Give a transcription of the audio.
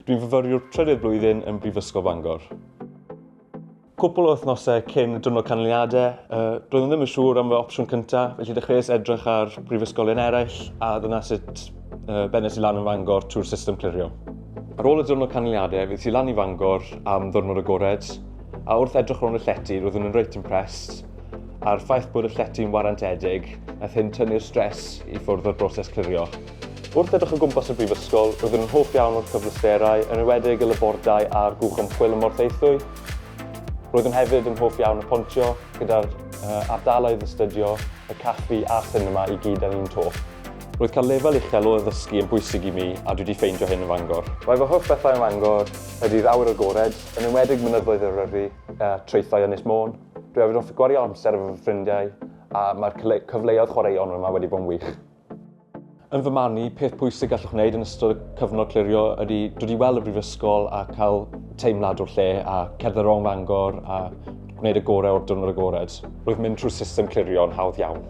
Dwi'n fyfyriwr trydydd blwyddyn yn Brifysgol Bangor. Cwpl o wythnosau cyn y diwrnod canlyniadau, uh, doeddwn ddim yn siŵr am fy opsiwn cyntaf, felly dechreuais edrych ar brifysgolion eraill a dyna sut uh, bennes i lan yn Fangor trwy'r system clirio. Ar ôl y diwrnod canlyniadau, fe i lan i Fangor am ddiwrnod agored, a wrth edrych rownd y llety, roeddwn yn reit impressed, a'r ffaith bod y llety'n warantedig, nath hyn tynnu'r stres i ffwrdd o'r broses clirio. Wrth edrych o gwmpas y brifysgol, roeddwn yn hoff iawn o'r cyfleusterau, yn enwedig y labordai a'r gwch ymchwil ym Mhorthaethwy. Roeddwn hefyd yn hoff iawn o Pontio, gyda'r uh, ardaloedd astudio, y caffi a'r sinema i gyd ar un to. Roedd cael lefel uchel o addysgu yn bwysig i mi a dwi wedi ffeindio hyn yn Fangor. Rhai fy hoff bethau yn Fangor ydy'r awyr agored, yn enwedig mynyddoedd Eryri a traethau Ynys Môn. Dwi hefyd yn hoffi gwario amser efo fy ffrindiau a mae'r cyfleoedd chwaraeon yma wedi bod yn wych. Yn fy marn i, peth pwysig gallwch wneud yn ystod y cyfnod clirio ydy dod i weld y brifysgol a cael teimlad o'r lle a cerdded rownd Fangor a gwneud y gorau o'r diwrnod agored. Roedd mynd trwy'r system clirio yn hawdd iawn.